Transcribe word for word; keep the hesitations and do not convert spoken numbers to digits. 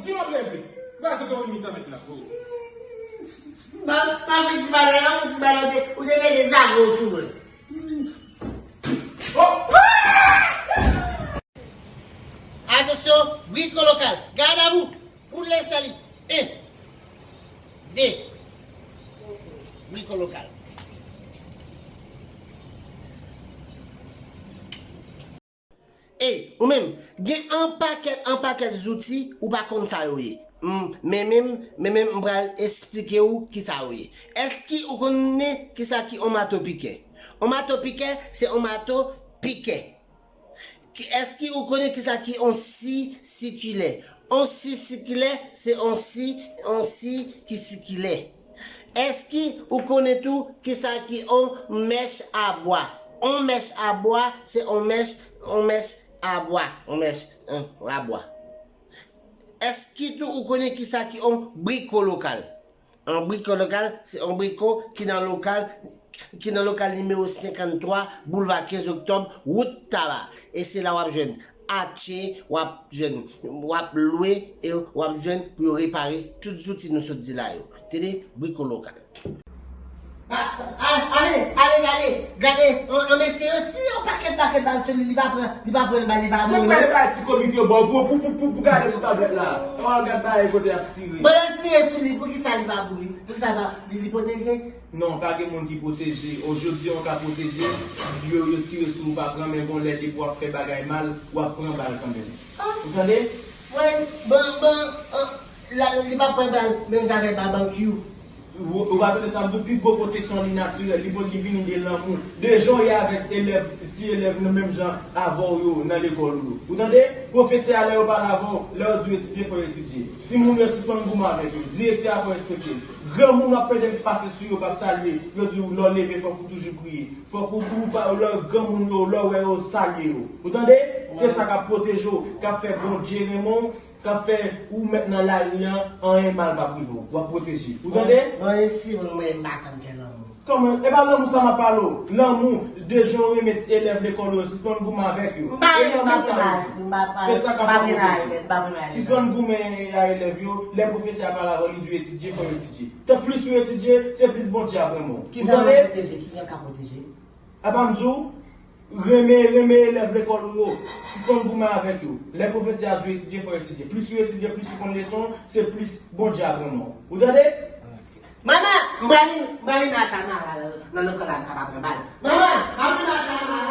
Di m ap leve. Kraze tò mi sa mèt la. Ban, ban m di bagay la, ban m di bagay la, ou te, ou te mete zago sou mwen. Oh! Atansyon, briko lokal. Gad avou pou lese li. En, de, briko lokal. Ey, ou menm, gen anpakèt, anpakèt zouti ou pa konn sa yo ye. M, men menm, men menm m pral esplike ou kisa yo ye. Èske ou konnen kisa ki on mato pikè? On mato pikè, se on mato pikè. Ki, èske ou konnen kisa ki on si sikilè? On si sikilè, se on si, on si ki sikilè. Èske ou konnen tou kisa ki on mèch a bwa? On mèch a bwa, se on mèch, on mèch a bwa, on mèch, en, a bwa. Èske tou ou konnen kisa ki on briko lokal? On briko lokal, se on briko ki nan lokal, ki nan lokal nimewo senkanntwa, boulva kenz oktòb, wout Taba. E se la w ap jwenn atche, w ap jwenn, w ap lwe e w ap jwenn pou yo repare tout zouti nou sot di la yo. Tande, briko lokal. A, a, ale, ale, gade, gade, on, on mesye yo, si yon pakèt, pakèt bal sou li, li pa pran, li pa pran bal, li pa mouri non. Gade bay ti komik yo ba w gwo pou, pou, pou, pou gade sou tablèt la. An, gad bagay kote y ap tire. Bon, yo tire sou li, poukisa li pa mouri? Poukisa pa, li, li pwoteje? Non, pa gen moun ki pwoteje. O, jodi a w ka pwoteje, yo, yo tire sou ou pa pran, men gon lè depi w ap fè bagay mal, w ap pran bal kanmenm. Ou tande? Mwen, bon, bon, an, la, li pa pran bal, menm jan avèk babankyou. Ou, ou pa tande sa m di w, pi gwo pwoteksyon li natirèl, li pwodui vini de lanmou. De jan w ye avèk elèv, ti elèv nan menm jan avè w yo nan lekòl ou yo. Ou tande? Pwofesè a lè yo pale avè w, lè yo di w etidye, fò w etidye. Timoun yo sispann goumen avèk yo. Direktè a fò w respekte l. Granmoun w ap tande pase sou yo, p ap salye. Yo di w lè w leve fòk ou toujou priye. Fòk ou, ou pa, lè granmoun yo, lè w wè yo, salye yo. Ou tande? Se sa k ap pwoteje w, k ap fè Bondye renmen w, k ap fè ou mèt nan lari an, anyen mal p ap rive w. W ap pwoteje. Ou tande? Bon, e si mwen, mwen, m pa konn fè lanmou? Kòman? E pa lanmou sa m ap pale w. Lanmou, de jan w renmen ti elèv lekòl ou yo, sispann goumen avèk yo. M pa renmen, m pa renmen, m pa, m pa, m pa renmen, m pa renmen. Sispann goumen a elèv yo, lè pwofesè a pale avè w, li di w etidye, fò w etidye. Tan plis ou etidye, se plis Bondye ap renmen w. Ou tande? Kijan w ka pwoteje? Kijan w ka pwoteje? Apa m di w, renmen, renmen elèv lekòl ou yo, sispann goumen avèk yo. Lè pwofesè a di w etidye, fò w etidye. Plis ou etidye, plis ou konn leson, se plis Bondye ap renmen w. Ou tande? Manman, m prale, m prale nan Tamara nan, nan lekòl la, m ka pa pran bal. Manman, m prale nan Tamara.